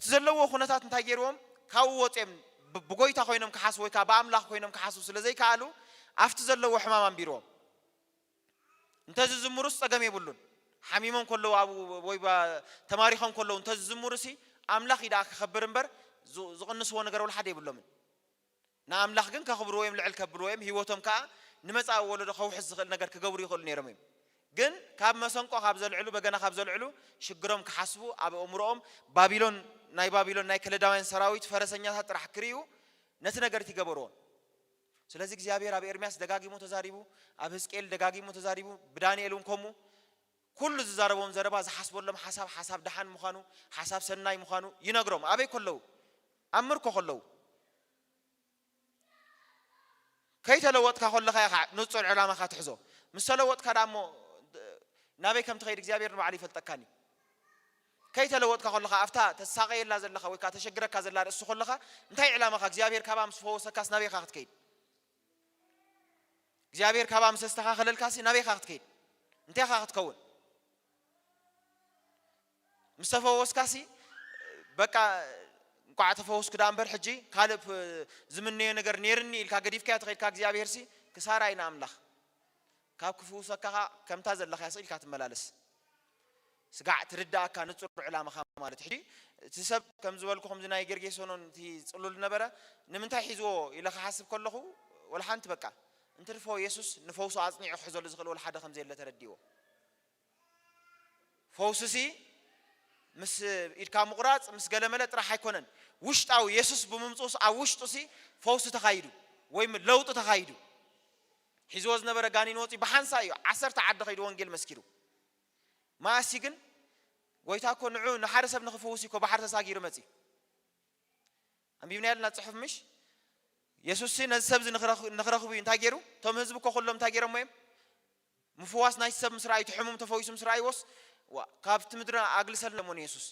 እቲ ዘለዎ ኩነታት እንታይ ገይርዎም? ካብኡ ወፂኦም ብ- ብጎይታ ኮይኖም ክሓስቡ ወይ ከዓ ብኣምላኽ ኮይኖም ክሓስቡ ስለ ዘይከኣሉ፣ ኣብቲ ዘለዎ ሕማም ኣንቢርዎም። እንተዝዝምሩስ ፀገም የብሉን። ሓሚሞም ከለዉ ኣብኡ ወይ ባ- ተማሪኾም ከለዉ እንተዝዝምሩሲ፣ ኣምላኽ እዩ ደኣ ክኸብር እምበር፣ ዝ- ዝቕንስዎ ነገር ወላ ሓደ የብሎምን። ንኣምላኽ ግን ከኽብርዎ እዮም፣ ልዕል ከብልዎ እዮም። ህይወቶም ከዓ ንመጻኢ ወለዶ ከውሕስ ዝኽእል ነገር ክገብሩ ይኽእሉ ነይሮም እዮም። ግን ካብ መሰንቆ ካብ ዘልዕሉ፣ በገና ካብ ዘልዕሉ፣ ሽግሮም ክሓስቡ፣ ኣብ ኣእምሮኦም ባቢሎን፣ ናይ ባቢሎን ናይ ከለዳውያን ሰራዊት ፈረሰኛታት ጥራሕ ክርእዩ፣ ነቲ ነገር እቲ ይገበርዎ። ስለዚ እግዚኣብሔር ኣብ ኤርምያስ ደጋጊሙ ተዛሪቡ፣ ኣብ ህዝቅኤል ደጋጊሙ ተዛሪቡ፣ ብዳንኤል እውን ከምኡ። ኩሉ ዝዛረቦም ዘረባ፣ ዝሓስበሎም ሓሳብ፣ ሓሳብ ደሓን ምዃኑ፣ ሓሳብ ሰናይ ምዃኑ ይነግሮም። ኣበይ ከለዉ? ኣብ ምርኮ ከለዉ። ከይተለወጥካ ከለኻ ኢኻ ንጹር ዕላማኻ ትሕዞ። ምስ ተለወጥካ ደኣ እሞ ናበይ ከም ትኸይድ እግዚኣብሔር ንባዕሉ ይፈልጠካኒ። ከይተለወጥካ ከለኻ ኣብታ ተሳቐየላ ዘለኻ ወይ ከዓ ተሸግረካ ዘላ ርእሲ ከለኻ እንታይ ዕላማኻ እግዚኣብሔር ካብኣ ምስ ፈወሰካስ ናበይ ኢኻ ክትከይድ? እግዚኣብሔር ካብኣ ምስ ኣስተኻኸለልካሲ ናበይ ኢኻ ክትከይድ? እንታይ ኢኻ ክትከውን? ምስ ተፈወስካሲ በቃ እንቋዕ ተፈወስኩ ደኣ እምበር ሕጂ ካልእ ፍ- ዝምነዮ ነገር ነይርኒ ኢልካ ገዲፍካዮ ተኸይድካ እግዚኣብሔርሲ ክሳራ ኢና ኣምላኽ ካብ ክፍውሰካ ኸዓ ከምታ ዘለኻያ ስቕ ኢልካ ትመላለስ። ስጋዕ ትርዳእካ ንጹር ዕላማኻ ማለት እዩ። ሕጂ እቲ ሰብ ከም ዝበልኩ ከምዚ ናይ ጌርጌሶኖን እቲ ጽሉል ነበረ ንምንታይ ሒዝዎ ኢለ ክሓስብ ከለኹ ወላ ሓንቲ በቃ እንትርፎ የሱስ ንፈውሱ ኣጽኒዑ ክሕዘሉ ዝኽእል ወላ ሓደ ከም ዘየለ ተረዲእዎ። ፈውስሲ ምስ ኢድካ ምቑራጽ ምስ ገለመለ ጥራሕ ኣይኮነን። ውሽጣዊ የሱስ ብምምጽኡስ ኣብ ውሽጡሲ ፈውሲ ተኻይዱ ወይም ለውጢ ተኻይዱ። ሒዝዎ ዝነበረ ጋኒን ወፂ ብሓንሳ እዩ ዓሰርተ ዓዲ ከይዱ ወንጌል መስኪሩ። ማእሲ ግን ጎይታ እኮ ንዑ ንሓደ ሰብ ንኽፍውስ እኮ ባሕሪ ተሳጊሩ መፂ። ኣንቢብና ያልና ፅሑፍ ምሽ የሱስ ነዚ ሰብዚ ንኽረኽቡ እዩ እንታይ ገይሩ? እቶም ህዝቢ እኮ ኩሎም እንታይ ገይሮሞ እዮም? ምፍዋስ ናይ ሰብ ምስ ረኣዩ እቲ ሕሙም ተፈዊሱ ምስ ረኣይዎስ ካብቲ ምድሪ ኣግልሰልና እሞ ንየሱስ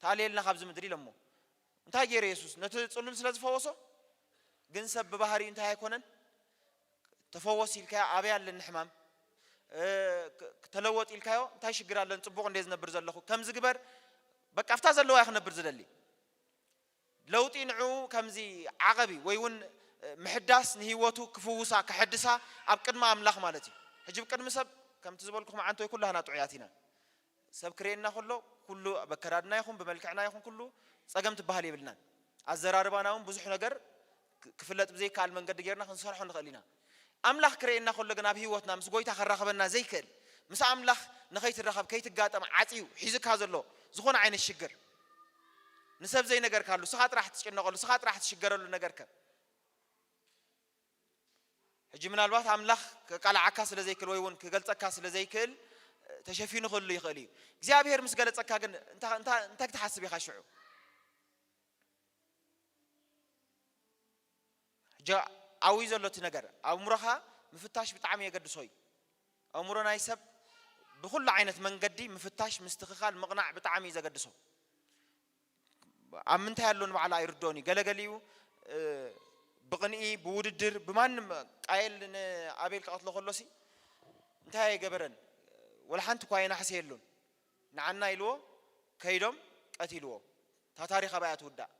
ተኣልየልና ካብዚ ምድሪ ኢሎሞ። እንታይ ገይረ የሱስ? ነቲ ፅሉል ስለ ዝፈወሶ። ግን ሰብ ብባህሪኡ እንታይ ኣይኮነን። ተፈወስ ኢልካዮ ኣበይ ኣለኒ ሕማም ተለወጥ ኢልካዮ እንታይ ሽግር ኣለኒ ፅቡቕ እንደ ዝነብር ዘለኹ ከምዚ ግበር። በቃ ኣብታ ዘለዋ ክነብር ዝደሊ ለውጢ ንዑ ከምዚ ዓቐብ እዩ ወይ እውን ምሕዳስ ንህይወቱ ክፍውሳ ክሕድሳ ኣብ ቅድሚ ኣምላኽ ማለት እዩ። ሕጂ ብቅድሚ ሰብ ከምቲ ዝበልኩኹም ዓንቶይ ኩላህና ጥዑያት ኢና። ሰብ ክርእየና ከሎ ኩሉ በከዳድና ይኹን ብመልክዕና ይኹን ኩሉ ጸገም ትበሃል የብልናን። ኣዘራርባና እውን ብዙሕ ነገር ክፍለጥ ብዘይከኣል መንገዲ ጌርና ክንሰርሖ ንኽእል ኢና። ኣምላኽ ክርእየና ከሎ ግን ኣብ ህይወትና ምስ ጎይታ ከራኽበና ዘይክእል ምስ ኣምላኽ ንኸይትራኸብ ከይትጋጠም ዓጽዩ ሒዝካ ዘሎ ዝኾነ ዓይነት ሽግር ንሰብ ዘይነገርካሉ ስኻ ጥራሕ ትጭነቐሉ ስኻ ጥራሕ ትሽገረሉ ነገርከ ሕጂ ምናልባት ኣምላኽ ከቃልዓካ ስለ ዘይክእል ወይ እውን ክገልጸካ ስለ ዘይክእል ተሸፊኑ ክህሉ ይኽእል እዩ እግዚኣብሔር ምስ ገለጸካ ግን እንታይ ክትሓስብ ኢኻ ሽዑ ሕጂ ዓብይ ዘሎ እቲ ነገር ኣእምሮኻ ምፍታሽ ብጣዕሚ የገድሶ እዩ ኣእምሮ ናይ ሰብ ብኩሉ ዓይነት መንገዲ ምፍታሽ ምስትኽኻል ምቕናዕ ብጣዕሚ እዩ ዘገድሶ ኣብ ምንታይ ኣሎ ንባዕሉ ኣይርድኦን እዩ ገለገሊኡ ብቕንኢ ብውድድር ብማንም ቃየል ንኣቤል ክቐትሎ ከሎሲ እንታይ ኣይገበረን ወላ ሓንቲ እኳ የናሕሰ የሉን ንዓና ኢልዎ ከይዶም ቀቲልዎ እታ ታሪኽ ኣባያ ትውዳእ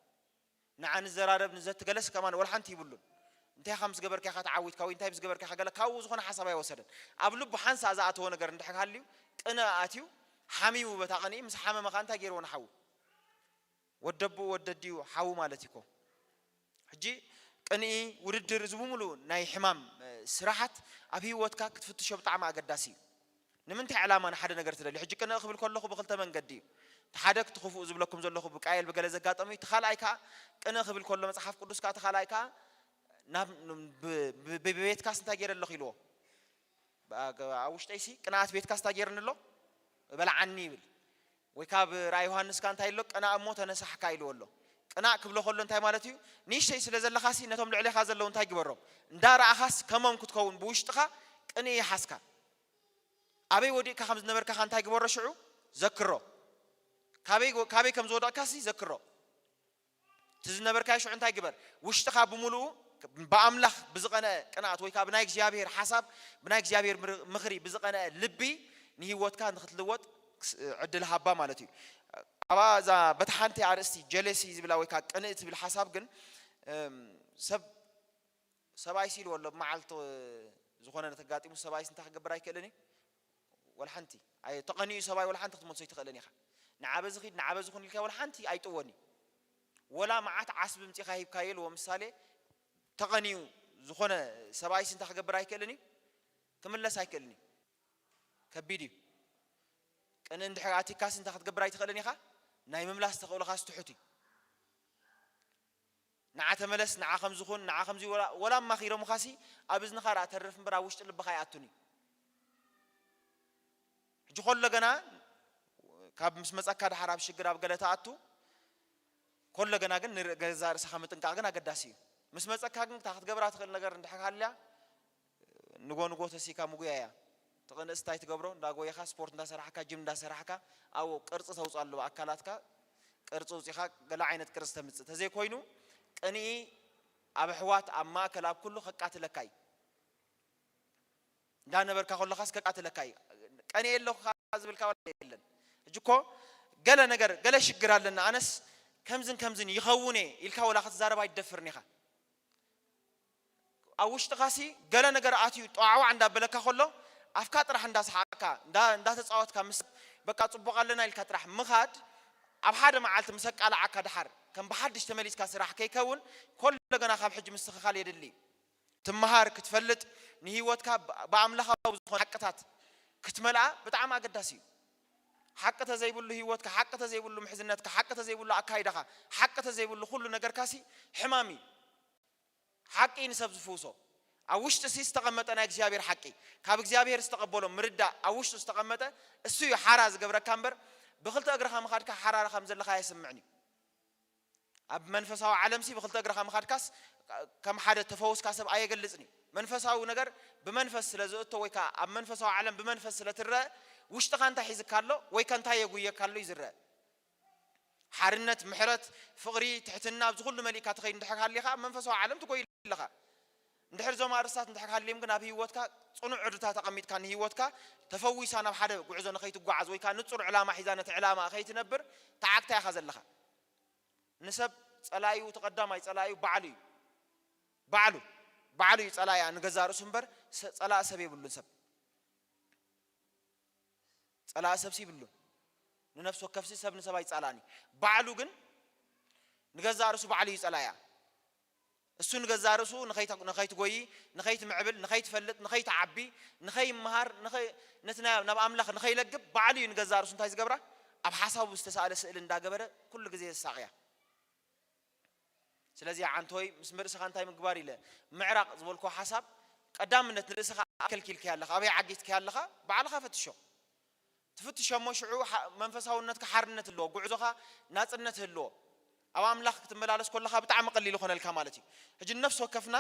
ንዓ ንዘራረብ ንዘትገለስ ከማን ወላ ሓንቲ ይብሉን እንታይ ከም ዝገበርካ ኢኻ ተዓዊትካ ወይ እንታይ ዝገበርካ ኢኻ ገለ ካብኡ ዝኾነ ሓሳብ ኣይወሰደን ኣብ ልቡ ሓንሳ ዝኣተዎ ነገር እንድሕር ሃልዩ ቅነ ኣትዩ ሓሚሙ በታ ቅንኢ ምስ ሓመመ ከዓ እንታይ ገይርዎ ንሓዉ ወደብኡ ወደድዩ ሓዉ ማለት እኮ ሕጂ ቅንኢ ውድድር እዚ ብምሉ ናይ ሕማም ስራሓት ኣብ ህይወትካ ክትፍትሾ ብጣዕሚ ኣገዳሲ እዩ ንምንታይ ዕላማ ንሓደ ነገር ትደልዩ ሕጂ ቅንእ ክብል ከለኹ ብክልተ መንገዲ እዩ እቲ ሓደ እቲ ክፉእ ዝብለኩም ዘለኹ ብቃየል ብገለ ዘጋጠሙ እዩ እቲ ካልኣይ ከዓ ቅንእ ክብል ከሎ መፅሓፍ ቅዱስ ከዓ እቲ ካልኣይ ከዓ ናብ ብቤትካስ እንታይ ገይረ ኣለኹ ኢልዎ ኣብ ውሽጠይሲ ቅንኣት ቤትካስ እንታይ ገይርኒ ኣሎ በላዓኒ ይብል ወይ ካብ ራእይ ዮሃንስ ካ እንታይ ኣሎ ቅናእ እሞ ተነሳሕካ ኢልዎ ኣሎ ቅናእ ክብሎ ከሎ እንታይ ማለት እዩ ንእሽተይ ስለ ዘለኻሲ ነቶም ልዕሌኻ ዘለዉ እንታይ ግበሮም እንዳ ረኣኻስ ከሞም ክትከውን ብውሽጥኻ ቅንእ ይሓዝካ ኣበይ ወዲቕካ ከም ዝነበርካ እንታይ ግበሮ ሽዑ ዘክሮ ካበይ ከም ዝወደቕካሲ ዘክሮ እቲ ዝነበርካዮ ሽዑ እንታይ ግበር ውሽጥኻ ብምሉኡ ብኣምላኽ ብዝቐነአ ቅንኣት ወይ ከዓ ብናይ እግዚኣብሔር ሓሳብ ብናይ እግዚኣብሔር ምኽሪ ብዝቐነአ ልቢ ንህይወትካ ንክትልወጥ ዕድል ሃባ ማለት እዩ ኣብኣ እዛ በታ ሓንቲ ኣርእስቲ ጀለሲ ዝብላ ወይ ከዓ ቅንእ ትብል ሓሳብ ግን እም፣ ሰብ ሰብኣይ ሲሉ ኣሎ ብመዓልቲ ዝኾነ ተጋጢሙ ሰብኣይስ እንታይ ክገብር ኣይክእልን እዩ። ወላ ሓንቲ ኣይ- ተቐኒኡ ሰብኣይ ወላ ሓንቲ ክትመልሶ ኣይትኽእልን ኢኻ። ንዓበዚ ኺድ ንዓበዚ ኹን ኢልካ ወላ ሓንቲ ኣይጥወን እዩ። ወላ መዓት ዓስቢ ምፂኻ ሂብካዮ ኢልዎ ምሳሌ ተቐኒኡ ዝኾነ ሰብኣይስ እንታይ ክገብር ኣይክእልን እዩ። ክምለስ ኣይክእልን እዩ። ከቢድ እዩ። ቅንእ እንድሕር ኣቲካስ እንታይ ክትገብር ኣይትኽእልን ኢኻ። ናይ ምምላስ ተኽእሎኻስ ትሑት እዩ። ንዓ ተመለስ ንዓ ከምዝኹን ንዓ ከምዚ ወላ- ወላ ኣማኺሮምኻሲ ኣብ እዝንኻ ደኣ ተርፍ እምበር ኣብ ውሽጢ ልብኻ ኣይኣቱን እዩ። ሕጂ ኮሎ ገና ካብ ምስ መፀካ ድሓር ኣብ ሽግር ኣብ ገለ ተኣቱ ኮሎ ገና ግን ንገዛ ርእስኻ ምጥንቃቕ ግን ኣገዳሲ እዩ። ምስ መፀካ ግን እታ ክትገብራ ትኽእል ነገር እንድሕር ሃልያ ንጎ ንጎ ተሲካ ምጉያ እያ። ተቐንእስታይ ትገብሮ እንዳጎየኻ ስፖርት እንዳሰራሕካ ጅም እንዳሰራሕካ ኣብኡ ቅርፂ ተውፅኣሉ ኣካላትካ ቅርፂ ውፂኻ ገለ ዓይነት ቅርፂ ተምፅእ ተዘይኮይኑ ቅንኢ ኣብ ኣሕዋት ኣብ ማእከል ኣብ ኩሉ ከቃትለካ እዩ። እንዳነበርካ ከለኻስ ከቃትለካ እዩ። ቀንየ ኣለኹ ዝብልካ ዋላ የለን። ሕጂ እኮ ገለ ነገር ገለ ሽግር ኣለና ኣነስ ከምዝን ከምዝን ይኸውን እየ ኢልካ ወላ ክትዛረብ ኣይትደፍርን ኢኻ። ኣብ ውሽጥኻሲ ገለ ነገር ኣትዩ ጠዋዕዋዕ እንዳበለካ ከሎ ኣፍካ ጥራሕ እንዳሰሓቕካ እንዳ- እንዳተፃወትካ ምስ በቃ ፅቡቕ ኣለና ኢልካ ጥራሕ ምኻድ ኣብ ሓደ መዓልቲ ምስ ኣቃላዓካ ድሓር ከም ብሓድሽ ተመሊስካ ስራሕ ከይከውን ኮሎ ገና ካብ ሕጂ ምስትኽኻል የድሊ። ትመሃር ክትፈልጥ ንህይወትካ ብ- ብኣምላኻዊ ዝኾነ ሓቅታት ክትመልኣ ብጣዕሚ ኣገዳሲ እዩ። ሓቂ ተዘይብሉ ህይወትካ ሓቂ ተዘይብሉ ምሕዝነትካ ሓቂ ተዘይብሉ ኣካይዳኻ ሓቂ ተዘይብሉ ኩሉ ነገርካሲ ሕማም እዩ። ሓቂ ንሰብ ዝፍውሶ ኣብ ውሽጢ ሲ ዝተቐመጠ ናይ እግዚኣብሔር ሓቂ ካብ እግዚኣብሔር ዝተቐበሎ ምርዳእ ኣብ ውሽጡ ዝተቐመጠ እሱ እዩ ሓራ ዝገብረካ እምበር ብክልተ እግርኻ ምኻድካ ሓራራ ከም ዘለኻ ኣየስምዕን እዩ። ኣብ መንፈሳዊ ዓለም ሲ ብክልተ እግርኻ ምኻድካስ ከም ሓደ ተፈውስካ ሰብ ኣየገልጽን እዩ። መንፈሳዊ ነገር ብመንፈስ ስለ ዝእቶ ወይ ከዓ ኣብ መንፈሳዊ ዓለም ብመንፈስ ስለ ትረአ ውሽጥኻ እንታይ ሒዝካ ኣሎ ወይ ከ እንታይ የጉየካ ኣሎ እዩ ዝረአ። ሓርነት፣ ምሕረት፣ ፍቕሪ፣ ትሕትና ኣብዚ ኩሉ መሊእካ ትኸይድ እንድሕር ሃሊኻ ኣብ መንፈሳዊ ዓለም ትጎይ ኣለኻ። እንድሕር እዞም ኣርእስታት እንድሕር ሃልዮም ግን ኣብ ህይወትካ ፅኑዕ ዕድታት ኣቐሚጥካ ንህይወትካ ተፈዊሳ ናብ ሓደ ጉዕዞ ንኸይትጓዓዝ ወይ ከዓ ንፁር ዕላማ ሒዛ ነቲ ዕላማ ከይትነብር ተዓግታ ኢኻ ዘለኻ። ንሰብ ፀላኢኡ እቲ ቀዳማይ ፀላኢኡ ባዕሉ እዩ። ባዕሉ ባዕሉ እዩ ፀላኢኣ ንገዛ ርእሱ እምበር ሰ- ፀላኢ ሰብ የብሉን ሰብ። ፀላኢ ሰብሲ ይብሉን። ንነፍሲ ወከፍሲ ሰብ ንሰብ ኣይፃላእን እዩ። ባዕሉ ግን ንገዛእ ርእሱ ባዕሉ እዩ ፀላኢኣ። እሱ ንገዛእ ርእሱ ንኸይተ- ንኸይትጎይ ንኸይትምዕብል ንኸይትፈልጥ ንኸይትዓቢ ንኸይመሃር ንኸይ- ነቲ ናይ- ናብ ኣምላኽ ንኸይለግብ ባዕሉ እዩ ንገዛእ ርእሱ እንታይ ዝገብራ ኣብ ሓሳቡ ዝተሳእለ ስእሊ እንዳገበረ ኩሉ ግዜ ዘሳቕያ። ስለዚ ዓንቶይ ምስ ርእስኻ እንታይ ምግባር ኢለ ምዕራቕ ዝበልኮ ሓሳብ ቀዳምነት ንርእስኻ ኣከልኪልከያ ኣለኻ ኣበይ ዓጊትከያ ኣለኻ ባዕልኻ ፈትሾ ትፍትሸ እሞ ሽዑ ሓ- መንፈሳውነትካ ሓርነት ህልዎ ጉዕዞኻ ናፅነት ህልዎ ኣብ ኣምላኽ ክትመላለስ ከለኻ ብጣዕሚ ቀሊል ይኾነልካ ማለት እዩ ሕጂ ነፍሲ ወከፍና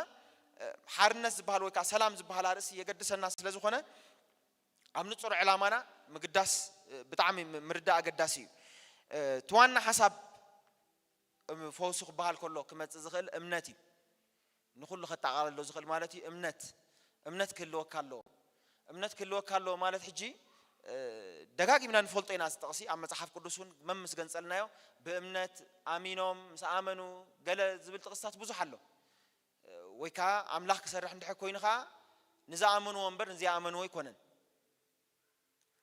እ፣ ሓርነት ዝበሃል ወይ ከዓ ሰላም ዝበሃል ኣርእሲ የገድሰና ስለ ዝኾነ ኣብ ንፁር ዕላማና ምግዳስ እ፣ ብጣዕሚ ም- ምርዳእ ኣገዳሲ እዩ እ፣ እቲ ዋና ሓሳብ እም- ፈውሲ ክበሃል ከሎ ክመፅእ ዝኽእል እምነት እዩ ንኩሉ ከጠቓልሎ ዝኽእል ማለት እዩ እምነት እምነት ክህልወካ ኣለዎ እምነት ክህልወካ ኣለዎ ማለት ሕጂ እ፣ ደጋጊምና ንፈልጦ ኢና እዚ ጥቕሲ ኣብ መፅሓፍ ቅዱስ እውን መምስ ገንፀልናዮ ብእምነት ኣሚኖም ምስ ኣመኑ ገለ ዝብል ጥቕስታት ብዙሕ ኣሎ እ፣ ወይ ከዓ ኣምላኽ ክሰርሕ እንድሕር ኮይኑ ከዓ ንዝኣመንዎ እምበር ንዘይኣመንዎ ኣይኮነን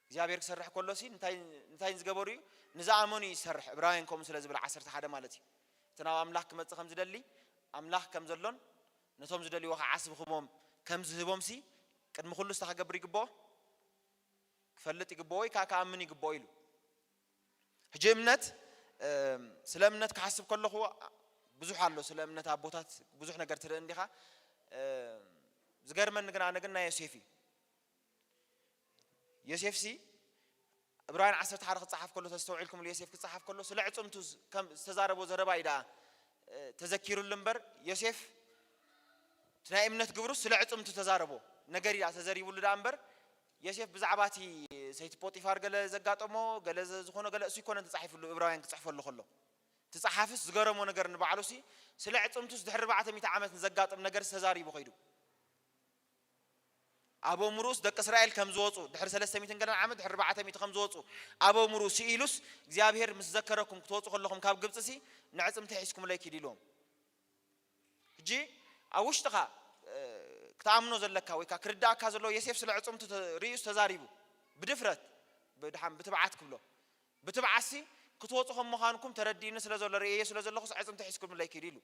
እግዚኣብሔር ክሰርሕ ከሎ ሲ እንታይ እንታይ ዝገበሩ እዩ ንዝኣመኑ እዩ ዝሰርሕ ዕብራውያን ከምኡ ስለ ዝብል ዓሰርተ ሓደ ማለት እዩ እቲ ናብ ኣምላኽ ክመፅእ ከም ዝደሊ ኣምላኽ ከም ዘሎን ነቶም ዝደልይዎ ከዓ ዓስቢ ክቦም ከም ዝህቦም ሲ ቅድሚ ኩሉ ስታ ክገብር ይግብኦ ክፈልጥ ይግብኦ ወይ ከዓ ክኣምን ይግብኦ ኢሉ ሕጂ እምነት እም፣ ስለ እምነት ክሓስብ ከለኹ ብዙሕ ኣሎ ስለ እምነት ኣቦታት ብዙሕ ነገር ትርኢ እንዲኻ እም፣ ዝገርመኒ ግን ኣነ ግን ናይ ዮሴፍ እዩ ዮሴፍሲ ዕብራውያን ዓሰርተ ሓደ ክፀሓፍ ከሎ ተስተውዒልኩምሉ ዮሴፍ ክፀሓፍ ከሎ ስለ ዕፅምቱ ዝ- ከም ዝተዛረቦ ዘረባ እዩ ደኣ እ፣ ተዘኪሩሉ እምበር ዮሴፍ እቲ ናይ እምነት ግብሩ ስለ ዕፅምቱ ተዛረቦ ነገር እዩ ደኣ ተዘሪቡሉ ደኣ እምበር ዮሴፍ ብዛዕባ እቲ ሰይቲ ፖጢፋር ገለ ዘጋጠሞ ገለ ዘ- ዝኾኖ ገለ እሱ ይኮነን ተፃሒፉሉ ዕብራውያን ክፅሕፈሉ ከሎ እቲ ፀሓፍስ ዝገረሞ ነገር ንባዕሉ ሲ ስለ ዕፅምቱስ ድሕሪ ኣርባዕተ ሚእቲ ዓመት ንዘጋጥም ነገር ተዛሪቡ ከይዱ ኣብ ኣእምሮኡስ ደቂ እስራኤል ከም ዝወፁ፣ ድሕሪ ሰለስተ ሚእትን ገለን ዓመት፣ ድሕሪ ኣርባዕተ ሚእቲ ከም ዝወፁ ኣብ ኣእምሮኡ ስኢሉስ፣ እግዚኣብሔር ምስ ዘከረኩም ክትወፁ ከለኹም ካብ ግብፂ ሲ፣ ንዕፅምቲ ሒዝኩምለይ ኪዱ ኢልዎም። ሕጂ ኣብ ውሽጥኻ፣ እ፣ ክትኣምኖ ዘለካ ወይ ከዓ ክርዳእካ ዘለዎ፣ ዮሴፍ ስለ ዕፅምቱ ተ-፣ ርእዩስ ተዛሪቡ። ብድፍረት፣ ብድሓን ብትብዓት ክብሎ። ብትብዓትሲ ክትወፁ ከም ምዃንኩም ተረዲእኒ ስለ ዘሎ፣ ርእየ ስለ ዘለኹስ ዕፅምቲ ሒዝኩምለይ ኪዱ ኢሉ።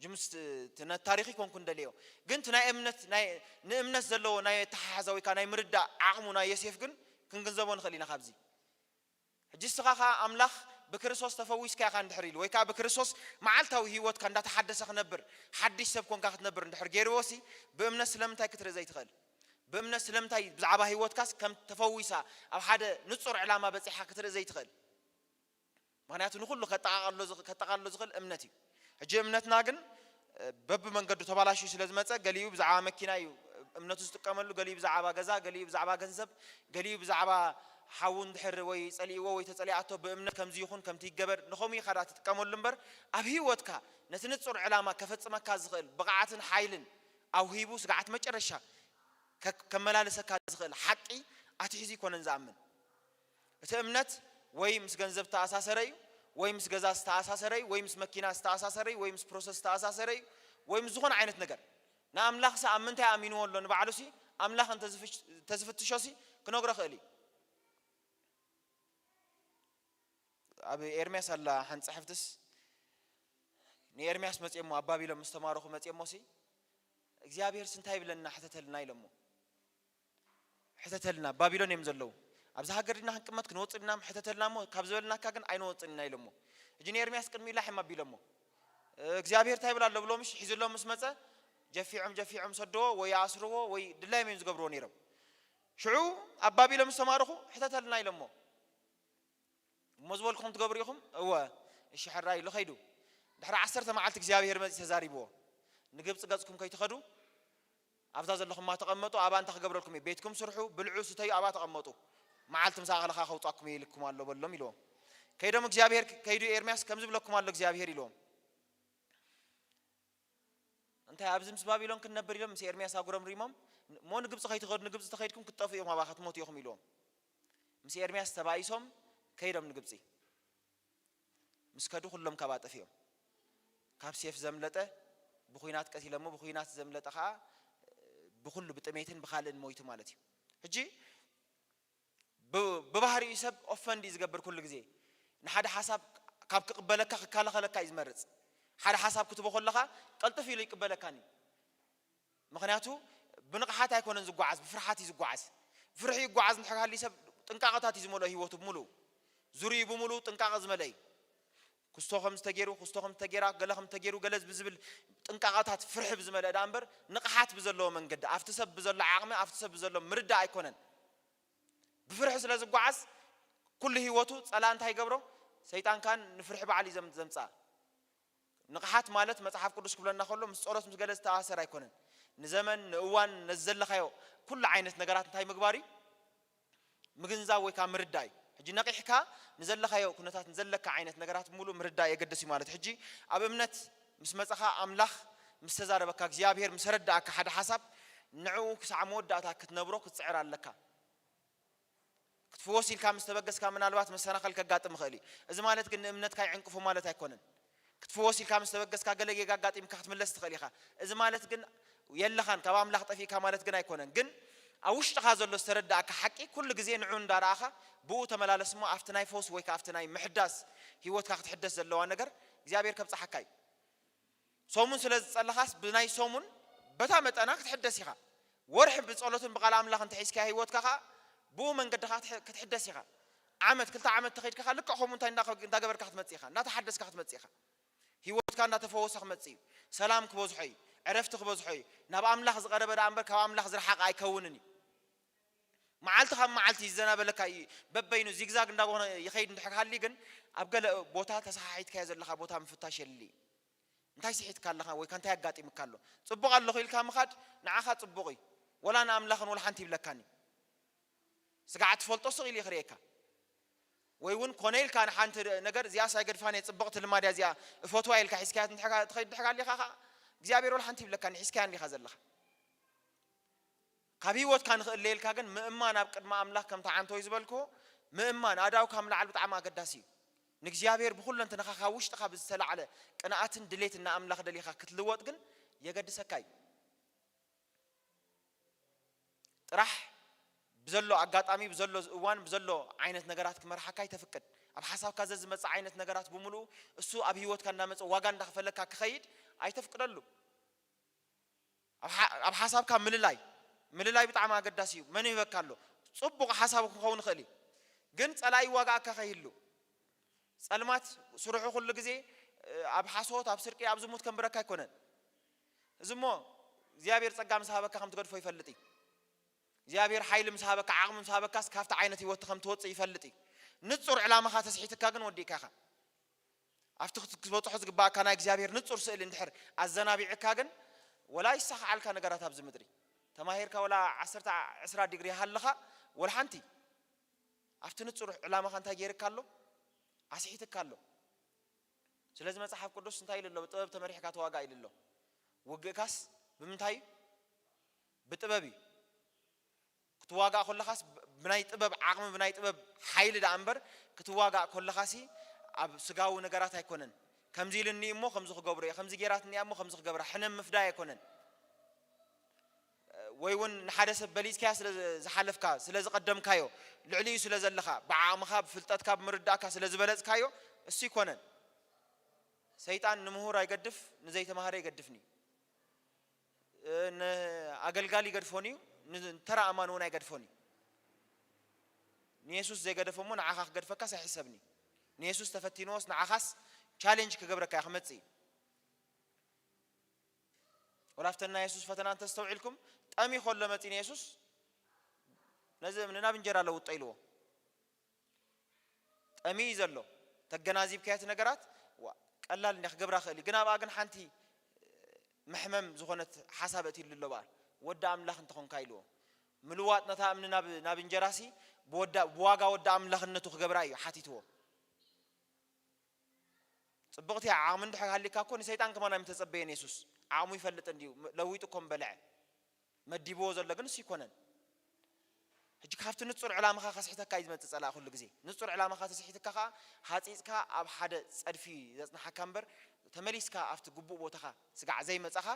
ጅምስ ት-፣ ት-፣ ነ-፣ ታሪኽ ይኮንኩ እንደልዮ። ግን እቲ ናይ እምነት፣ ናይ፣ ንእምነት ዘለዎ ናይ ኣተሓሕዛ ወይ ከዓ ናይ ምርዳእ ዓቕሙ ናይ ዮሴፍ ግን ክንግንዘቦ ንኽእል ኢና ካብዚ። ሕጂ እስኻ ኸዓ ኣምላኽ ብክርስቶስ ተፈዊስካ ኢኻ እንድሕር ኢሉ፣ ወይ ከዓ ብክርስቶስ መዓልታዊ ህይወትካ እንዳተሓደሰ ክነብር፣ ሓድሽ ሰብ ኮንካ ክትነብር እንድሕር ገይርዎ ሲ፣ ብእምነት ስለምንታይ ክትርኢ ዘይትኽእል? ብእምነት ስለምንታይ ብዛዕባ ህይወትካስ ከም ተፈዊሳ ኣብ ሓደ ንጹር ዕላማ በጺሓ ክትርኢ ዘይትኽእል? ምኽንያቱ ንኹሉ ከጠቓቕሎ ዝኽ-፣ ከጠቓልሎ ዝኽእል እምነት እዩ። ሕጂ እምነትና ግን፣ እ፣ በብመንገዱ ተባላሽዩ ስለ ዝመጸ፣ ገሊኡ ብዛዕባ መኪና እዩ እምነቱ ዝጥቀመሉ፣ ገሊኡ ብዛዕባ ገዛ፣ ገሊኡ ብዛዕባ ገንዘብ፣ ገሊኡ ብዛዕባ ሓዉ እንድሕር ወይ ጸሊእዎ ወይ ተጸሊኣቶ ብእምነት ከምዚ ይኹን ከምቲ ይገበር፣ ንኸምኡ ኢኻ ዳ ትጥቀመሉ እምበር፣ ኣብ ህይወትካ ነቲ ንጹር ዕላማ ከፈጽመካ ዝኽእል ብቕዓትን ሓይልን ኣውሂቡ ስግዓት መጨረሻ ከ-፣ ከመላልሰካ ዝኽእል ሓቂ ኣትሒዙ ይኮነን ዝኣምን። እቲ እምነት ወይ ምስ ገንዘብ ዝተኣሳሰረ እዩ፣ ወይ ምስ ገዛ ዝተኣሳሰረ እዩ፣ ወይ ምስ መኪና ዝተኣሳሰረ እዩ፣ ወይ ምስ ፕሮሰስ ዝተኣሳሰረ እዩ፣ ወይ ምስ ዝኾነ ዓይነት ነገር። ንኣምላኽስ ኣብ ምንታይ ኣሚንዎ ኣሎ ንባዕሉሲ፣ ኣምላኽ እንተዝፍሽ-፣ እንተዝፍትሾሲ ክነግሮ ክእል እዩ። ኣብ ኤርምያስ ኣላ ሓንቲ ጽሕፍትስ፣ ንኤርምያስ መጽዮሞ፣ ኣብ ባቢሎን ምስ ተማረኹ መጽዮሞሲ፣ እግዚኣብሔርስ እንታይ ይብለና ሕተተልና ኢሎሞ። ሕተተልና፣ ባቢሎን እዮም ዘለዉ። ኣብዚ ሃገር ድና ክንቅመጥ ክንወጽእ ድና ሕተተልና እሞ፣ ካብ ዝበልናካ ግን ኣይንወጽእን ኢና ኢሎሞ። ሕጂ ንኤርምያስ ቅድሚ ኢላ ሕም ኣቢሎሞ። እግዚኣብሔር እንታይ ይብል ኣሎ ብሎ ምሽ ሒዝሎም ምስ መጸ፣ ጀፊዖም ጀፊዖም ሰደዎ ወይ ይኣስርዎ ወይ ድላዮም እዮም ዝገብርዎ ነይሮም። ሽዑ ኣብ ባቢሎን ምስ ተማረኹ ሕተተልና ኢሎሞ። እሞ ዝበልኩኹም ትገብሩ ኢኹም? እወ። እሺ ሕራይ ኢሉ ኸይዱ። ድሕሪ ዓሰርተ መዓልቲ እግዚኣብሔር መጺኡ ተዛሪብዎ። ንግብጺ ገጽኩም ከይትኸዱ ኣብዛ ዘለኹማ ተቐመጡ፣ ኣብኣ እንታይ ክገብረልኩም እየ? ቤትኩም ስርሑ፣ ብልዑ፣ ስተዩ፣ ኣብኣ ተቐመጡ። መዓልቲ ምስ ኣኸለኻ ከውጻኩም እየ ኢልኩም ኣሎ በሎም ኢልዎም። ከይዶም እግዚኣብሔር ከይዱ ኤርምያስ ከምዚ ብለኩም ኣሎ እግዚኣብሔር ኢልዎም። እንታይ ኣብዚ ምስ ባቢሎን ክንነብር ኢሎም ምስ ኤርምያስ ኣጉረምሪሞም፣ እሞ ንግብጺ ከይትኸዱ፣ ንግብጺ ተኸይድኩም ክትጠፍኡ እዮም፣ ኣብኣ ክትሞቱ ኢኹም ኢልዎም። ምስ ኤርምያስ ተባኢሶም ከይዶም ንግብጺ። ምስ ከዱ ኩሎም ካብኣ ጠፊኦም። ካብ ሴፍ ዘምለጠ ብኹናት ቀቲሎሞ፣ ብኹናት ዘምለጠ ኸዓ ብኹሉ ብጥሜትን ብኻልእን ሞይቱ ማለት እዩ። ሕጂ ብ-፣ ብባህሪኡ ሰብ ኦፈንድ እዩ ዝገብር ኩሉ ግዜ። ንሓደ ሓሳብ ካብ ክቕበለካ ክከላኸለካ እዩ ዝመርጽ። ሓደ ሓሳብ ክትቦ ከለኻ ቀልጥፍ ኢሉ ይቅበለካን እዩ። ምኽንያቱ ብንቕሓት ኣይኮነን ዝጓዓዝ፣ ብፍርሓት እዩ ዝጓዓዝ። ብፍርሒ ይጓዓዝ እንድሕር ሃልዩ ሰብ ጥንቃቐታት እዩ ዝመልኦ ህይወቱ ብምሉኡ። ዙርዩ ብምሉኡ ጥንቃቐ ዝመልአ እዩ። ክስቶ ከም ዝተገይሩ፣ ክስቶ ከም ዝተገይራ፣ ገለ ከም ዝተገይሩ፣ ገለ ብዝብል ጥንቃቐታት ፍርሒ ብዝመልአ ደኣ እምበር ንቕሓት ብዘለዎ መንገዲ፣ ኣብቲ ሰብ ብዘሎ ዓቕሚ፣ ኣብቲ ሰብ ብዘሎ ምርዳእ ኣይኮነን። ብፍርሒ ስለ ዝጓዓዝ ኩሉ ህይወቱ ጸላእ እንታይ ይገብሮ? ሰይጣን ካን ንፍርሒ በዓል እዩ ዘም-፣ ዘምጽኣ። ንቕሓት ማለት መጽሓፍ ቅዱስ ክብለና ከሎ ምስ ጸሎት ምስ ገለ ዝተኣሳሰር ኣይኮነን። ንዘመን፣ ንእዋን፣ ነዚ ዘለኻዮ ኩሉ ዓይነት ነገራት እንታይ ምግባር እዩ? ምግንዛብ ወይ ከዓ ምርዳእ እዩ። ሕጂ ነቒሕካ ንዘለኻዮ ኩነታት፣ ንዘለካ ዓይነት ነገራት ብምሉእ ምርዳእ የገድስ እዩ ማለት። ሕጂ ኣብ እምነት ምስ መጻኻ፣ ኣምላኽ ምስ ተዛረበካ፣ እግዚኣብሔር ምስ ኣረዳእካ ሓደ ሓሳብ፣ ንዕኡ ክሳዕ መወዳእታ ክትነብሮ ክትጽዕር ኣለካ። ክትፍወስ ኢልካ ምስ ተበገስካ ምናልባት መሰናኸል ከጋጥም ይኽእል እዩ። እዚ ማለት ግን ንእምነትካ ይዕንቅፎ ማለት ኣይኮነን። ክትፍወስ ኢልካ ምስ ተበገስካ ገለ ጌጋ ኣጋጢምካ ክትምለስ ትኽእል ኢኻ። እዚ ማለት ግን የለኻን፣ ካብ ኣምላኽ ጠፊእካ ማለት ግን ኣይኮነን። ግን ኣብ ውሽጥኻ ዘሎ ዝተረዳእካ ሓቂ ኩሉ ግዜ ንዑ እንዳረኣኻ ብኡ ተመላለስ እሞ ኣብቲ ናይ ፈውሲ ወይ ከዓ ኣብቲ ናይ ምሕዳስ ህይወትካ ክትሕደስ ዘለዋ ነገር እግዚኣብሔር ከብጽሓካ እዩ። ሰሙን ስለ ዝጸለኻስ ብናይ ሰሙን በታ መጠና ክትሕደስ ኢኻ። ወርሒ ብጸሎትን ብቃል ኣምላኽ እንተሒዝካ ህይወትካ ኸዓ ብኡ መንገድኻ ክትሕ-፣ ክትሕደስ ኢኻ። ዓመት፣ ክልተ ዓመት ተኸይድካ ኸዓ ልክዕ ከምኡ እንታይ እንዳ-፣ እንዳገበርካ ክትመጽእ ኢኻ፣ እንዳተሓደስካ ክትመጽእ ኢኻ። ህይወትካ እንዳተፈወሰ ክመጽእ እዩ። ሰላም ክበዝሖ እዩ። ዕረፍቲ ክበዝሖ እዩ። ናብ ኣምላኽ ዝቐረበ ደኣ እምበር ካብ ኣምላኽ ዝረሓቐ ኣይከውንን እዩ። መዓልቲ ካብ መዓልቲ ይዘናበለካ እዩ። በበይኑ ዚግዛግ እንዳኾነ ይኸይድ እንድሕር ሃልዩ ግን ኣብ ገለ ቦታ ተሰሓሒትካዮ ዘለኻ ቦታ ምፍታሽ የድሊ እዩ። እንታይ ስሒትካ ኣለኻ ወይ ከ እንታይ ኣጋጢምካ ኣሎ? ጽቡቕ ኣለኹ ኢልካ ምኻድ ንዓኻ ጽቡቕ እዩ። ወላ ንኣምላኽን ወላ ሓንቲ ይብለካን እዩ። ስጋዕ ትፈልጦ ስቕ ኢሉ እዩ ክርእየካ። ወይ እውን ኮነ ኢልካ ንሓንቲ ነገር እዚኣስ ኣይገድፋን እየ፣ ጽብቕቲ ልማድ እያ እዚኣ፣ እፈትዋ ኢልካ ሒዝካያ እንድሕር ትኸይድ እንድሕር ሃሊኻ ኸዓ እግዚኣብሔር ወላ ሓንቲ ይብለካን እዩ፣ ሒዝካያ እንዲኻ ዘለኻ። ካብ ህይወትካ ንኽእለየልካ ግን ምእማን ኣብ ቅድሚ ኣምላኽ፣ ከምቲ ዓንተወይ ዝበልክዎ፣ ምእማን ኣእዳው ካብ ላዕሊ ብጣዕሚ ኣገዳሲ እዩ። ንእግዚኣብሔር ብኹለንትናኻ ካብ ውሽጥኻ ብዝተላዕለ ቅንኣትን ድሌትን ንኣምላኽ ደሊኻ ክትልወጥ ግን የገድሰካ እዩ። ጥራሕ ብዘሎ ኣጋጣሚ፣ ብዘሎ እዋን፣ ብዘሎ ዓይነት ነገራት ክመርሓካ ኣይተፍቅድ። ኣብ ሓሳብካ ዘዝመጽእ ዓይነት ነገራት ብምሉኡ እሱ ኣብ ህይወትካ እንዳመጸ ዋጋ እንዳኸፈለካ ክኸይድ ኣይተፍቅደሉ። ኣብ ሓ-፣ ኣብ ሓሳብካ ምልላይ፣ ምልላይ ብጣዕሚ ኣገዳሲ እዩ። መን ይህበካ ኣሎ? ጽቡቕ ሓሳብ ክኸውን ይኽእል እዩ፣ ግን ጸላኢ ዋጋኣካ ከይህሉ። ጸልማት ስርሑ ኩሉ ግዜ፣ እ፣ ኣብ ሓሶት፣ ኣብ ስርቂ፣ ኣብ ዝሙት ከንብረካ ኣይኮነን። እዚ እሞ እግዚኣብሔር ጸጋ ምስ ሃበካ ከም ትገድፎ ይፈልጥ እዩ። እግዚኣብሔር ሓይሊ ምስ ሃበካ፣ ዓቕሚ ምስ ሃበካስ ካብቲ ዓይነት ህይወት ከም ትወጽእ ይፈልጥ እዩ። ንጹር ዕላማኻ ተስሒትካ ግን ወዲእካ ኢኻ። ኣብቲ ክት-፣ ክትበጽሖ ዝግባእካ ናይ እግዚኣብሔር ንጹር ስእሊ እንድሕር ኣዘናቢዕካ ግን፣ ወላ ይሳኻዓልካ ነገራት ኣብዚ ምድሪ። ተማሂርካ ወላ ዓሰርተ፣ ዕስራ ዲግሪ ይሃልኻ፣ ወላ ሓንቲ ኣብቲ ንጹር ዕላማኻ እንታይ ገይርካ ኣሎ? ኣስሒትካ ኣሎ። ስለዚ መጽሓፍ ቅዱስ እንታይ ኢሉ ኣሎ? "ብጥበብ ተመሪሕካ ተዋጋእ" ኢሉ ኣሎ። ውግእካስ ብምንታይ እዩ? ብጥበብ እዩ። ክትዋጋእ ከለኻስ ብ-፣ ብናይ ጥበብ ዓቕሚ፣ ብናይ ጥበብ ሓይሊ ደኣ እምበር፣ ክትዋጋእ ከለኻሲ ኣብ ስጋዊ ነገራት ኣይኮነን። ከምዚ ኢሉኒ እሞ ከምዚ ክገብሮ እየ፣ ከምዚ ጌራትኒ እያ እሞ ከምዚ ክገብራ፣ ሕነ ምፍዳይ ኣይኮነን። ወይ እውን ንሓደ ሰብ በሊጽካዮ ስለ ዝሓለፍካ፣ ስለ ዝቐደምካዮ፣ ልዕሊኡ ስለ ዘለኻ፣ ብዓቕምኻ፣ ብፍልጠትካ፣ ብምርዳእካ ስለ ዝበለጽካዮ፣ እሱ ይኮነን። ሰይጣን ንምሁር ኣይገድፍ፣ ንዘይተማሃረ ይገድፍኒ። እ፣ ንኣገልጋሊ ይገድፎን እዩ፣ ንተራ ኣማኒ እውን ኣይገድፎን እዩ። ንየሱስ ዘይገደፎ እሞ ንዓኻ ክገድፈካስ ኣይሕሰብን እዩ። ንየሱስ ተፈቲንዎስ ንዓኻስ ቻሌንጅ ክገብረካ እዩ፣ ክመጽእ እዩ። ወላ ኣብተን ናይ የሱስ ፈተና እንተስተውዒልኩም፣ ጠምዩ ከሎ መጺኡ ንየሱስ፣ "ነዚ እምኒ ናብ እንጀራ ለውጦ" ኢልዎ። ጠምዩ እዩ ዘሎ። ተገናዚብካዮ እቲ ነገራት፣ ዋ፣ ቀላል እንድያ ክገብራ ክእል እዩ። ግን ኣብኣ ግን ሓንቲ መሕመም ዝኾነት ሓሳብ ኣእትዩሉ ኣሎ በኣል። "ወዲ ኣምላኽ እንተኾንካ" ኢልዎ። ምልዋጥ ነታ እምኒ ናብ፣ ናብ እንጀራሲ ብወዳ-፣ ብዋጋ ወዲ ኣምላኽነቱ ክገብራ እዩ ሓቲትዎ። ጽብቕቲ እያ። ዓቕሚ እንድሕር ሃሊካ እኮ ንሰይጣን ከማን ኣይምተጸበየን የሱስ። ዓቕሙ ይፈልጥ እንድዩ። ለዊጡ እኮ ምበልዐ። መዲብዎ ዘሎ ግን እሱ ይኮነን። ሕጂ ካብቲ ንጹር ዕላማኻ ከስሕተካ እዩ ዝመጽእ ጸላኢ ኩሉ ግዜ። ንጹር ዕላማኻ ተስሒትካ ከኣ ሃጺጽካ ኣብ ሓደ ጸድፊ ዘጽንሓካ እምበር፣ ተመሊስካ ኣብቲ ግቡእ ቦታኻ ስጋዕ ዘይመጻኻ፣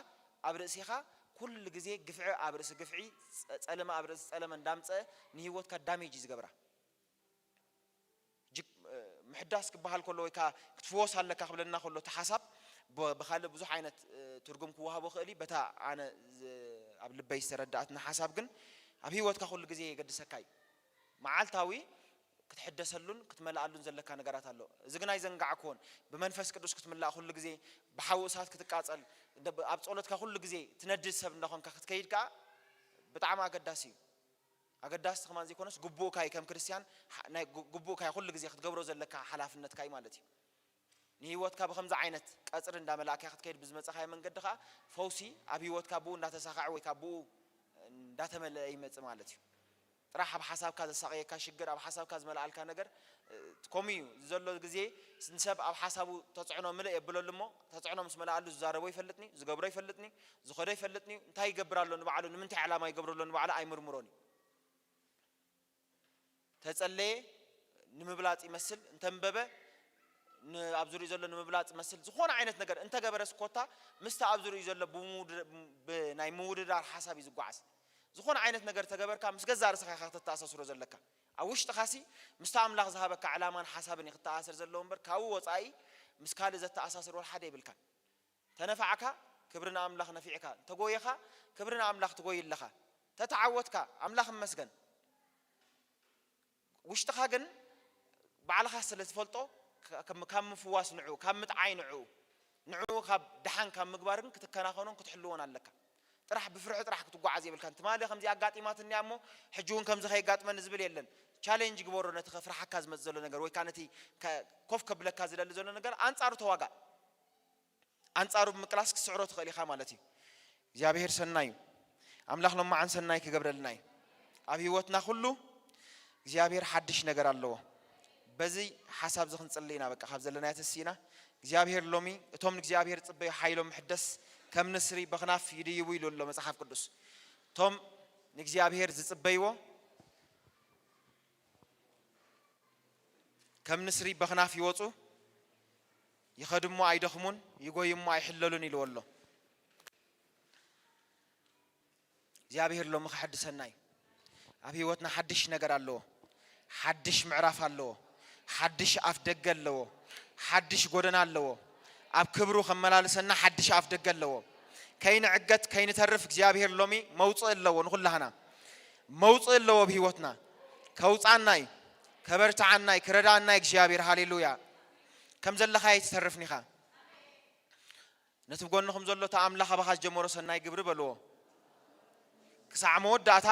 ኣብ ርእሲኻ ኩሉ ግዜ ግፍዒ ኣብ ርእሲ ግፍዒ፣ ጸ-፣ ጸለመ ኣብ ርእሲ ጸለመ እንዳምጸአ ንህይወትካ ዳሜጅ እዩ ዝገብራ። ሕጂ፣ እ፣ ምሕዳስ ክበሃል ከሎ ወይ ከኣ ክትፍወስ ኣለካ ክብለና ከሎ እቲ ሓሳብ ብ-፣ ብኻልእ ብዙሕ ዓይነት፣ እ፣ ትርጉም ክወሃቦ ክእል እዩ። በታ ኣነ ዝ-፣ ኣብ ልበይ ዝተረድኣትና ሓሳብ ግን ኣብ ህይወትካ ኩሉ ግዜ የገድሰካ እዩ። መዓልታዊ ክትሕደሰሉን ክትመልኣሉን ዘለካ ነገራት ኣሎ። እዚ ግን ኣይዘንጋዕክዎን። ብመንፈስ ቅዱስ ክትምላእ ኩሉ ግዜ፣ ብሓዊ እሳት ክትቃጸል፣ ደ-፣ ኣብ ጸሎትካ ኩሉ ግዜ ትነድድ ሰብ እንዳኾንካ ክትከይድ ከኣ ብጣዕሚ ኣገዳሲ እዩ። ኣገዳሲ ከማን ዘይኮነስ ግቡእካ እዩ። ከም ክርስትያን ሓ-፣ ናይ ግ-፣ ግቡእካ እዩ። ኩሉ ግዜ ክትገብሮ ዘለካ ሓላፍነትካ እዩ ማለት እዩ። ንህይወትካ ብኸምዚ ዓይነት ቀጽሪ እንዳመላእካ ክትከይድ ብዝመጻኻዮ መንገዲ ከኣ ፈውሲ ኣብ ህይወትካ ብኡ እንዳተሳኸዐ ወይ ካብ ብኡ እንዳተመለአ ይመጽእ ማለት እዩ። ጥራሕ ኣብ ሓሳብካ ዘሳቐየካ ሽግር፣ ኣብ ሓሳብካ ዝመልኣልካ ነገር፣ እ፣ ከምኡ እዩ ዘሎ ግዜ። ንሰብ ኣብ ሓሳቡ ተጽዕኖ ምልእ የብለሉ እሞ፣ ተጽዕኖ ምስ መለኣሉ ዝዛረቦ ይፈልጥኒ፣ ዝገብሮ ይፈልጥኒ፣ ዝኸዶ ይፈልጥኒ፣ እንታይ ይገብር ኣሎ ንባዕሉ፣ ንምንታይ ዕላማ ይገብር ኣሎ ንባዕሉ ኣይምርምሮን እዩ። ተጸለየ ንምብላጽ ይመስል፣ እንተንበበ ን-፣ ኣብ ዙሪኡ ዘሎ ንምብላጽ ይመስል፣ ዝኾነ ዓይነት ነገር እንተገበረስ ኮታ ምስቲ ኣብ ዙሪኡ ዘሎ ብምውድ-፣ ብ-፣ ናይ ምውድዳር ሓሳብ እዩ ዝጓዓዝ። ዝኾነ ዓይነት ነገር ተገበርካ ምስ ገዛእ ርእስኻ ኢኻ ከተተኣሳስሮ ዘለካ። ኣብ ውሽጥኻሲ ምስቲ ኣምላኽ ዝሃበካ ዕላማን ሓሳብን እዩ ክተኣሳሰር ዘለዎ እምበር ካብኡ ወጻኢ ምስ ካልእ ዘተኣሳስር ወላ ሓደ የብልካን። ተነፋዕካ፣ ክብሪ ንኣምላኽ ነፊዕካ፣ እንተጎየኻ፣ ክብሪ ንኣምላኽ ትጎይ ኣለኻ። ተተዓወትካ፣ ኣምላኽ ይመስገን። ውሽጥኻ ግን ባዕልኻ ስለ ትፈልጦ፣ ካብ፣ ካብ ምፍዋስ ንዕኡ፣ ካብ ምጥዓይ ንዕኡ፣ ንዕኡ ካብ ደሓን ካብ ምግባር ግን ክትከናኸኖን ክትሕልዎን ኣለካ። ጥራሕ ብፍርሒ ጥራሕ ክትጓዓዝ የብልካን። ትማሊ ከምዚ ኣጋጢማትኒ እያ እሞ፣ ሕጂ እውን ከምዚ ከየጋጥመኒ ዝብል የለን። ቻሌንጅ ግበሮ ነቲ ከፍርሓካ ዝመጽእ ዘሎ ነገር፣ ወይ ከኣ ነቲ ከ-፣ ኮፍ ከብለካ ዝደሊ ዘሎ ነገር፣ ኣንጻሩ ተዋጋእ። ኣንጻሩ ብምቅላስ ክትስዕሮ ትኽእል ኢኻ ማለት እዩ። እግዚኣብሔር ሰናይ እዩ። ኣምላኽ ሎማዓን ሰናይ ክገብረልና እዩ። ኣብ ህይወትና ኩሉ እግዚኣብሔር ሓድሽ ነገር ኣለዎ። በዚ ሓሳብ እዚ ክንጽሊ ኢና። በቃ ካብ ዘለናዮ ተሲእና እግዚኣብሔር ሎሚ እቶም ንእግዚኣብሔር ዝጽበዩ ሓይሎም ምሕደስ ከም ንስሪ በኽናፍ ይድይቡ ኢሉ ኣሎ መጽሓፍ ቅዱስ። እቶም ንእግዚኣብሔር ዝጽበይዎ፣ ከም ንስሪ በኽናፍ ይወጹ፣ ይኸዱ እሞ ኣይደኽሙን፣ ይጎዩ እሞ ኣይሕለሉን ኢልዎ ኣሎ። እግዚኣብሔር ሎሚ ክሐድሰና እዩ። ኣብ ህይወትና ሓድሽ ነገር ኣለዎ። ሓድሽ ምዕራፍ ኣለዎ። ሓድሽ ኣፍ ደገ ኣለዎ። ሓድሽ ጎደና ኣለዎ። ኣብ ክብሩ ከመላልሰና ሓድሽ ኣፍ ደገ ኣለዎ። ከይንዕገት፣ ከይንተርፍ እግዚኣብሔር ሎሚ መውፅእ ኣለዎ ንኹላህና። መውፅእ ኣለዎ ኣብ ህይወትና። ከውፃና እዩ። ከበርትዓና እዩ። ክረዳእና እዩ እግዚኣብሔር። ሃሌሉያ። ከም ዘለኻ ኣይትተርፍን ኢኻ። ነቲ ብጎንኹም ዘሎ፣ "እቲ ኣምላኽ ኣባኻ ዝጀመሮ ሰናይ ግብሪ" በልዎ። "ክሳዕ መወዳእታ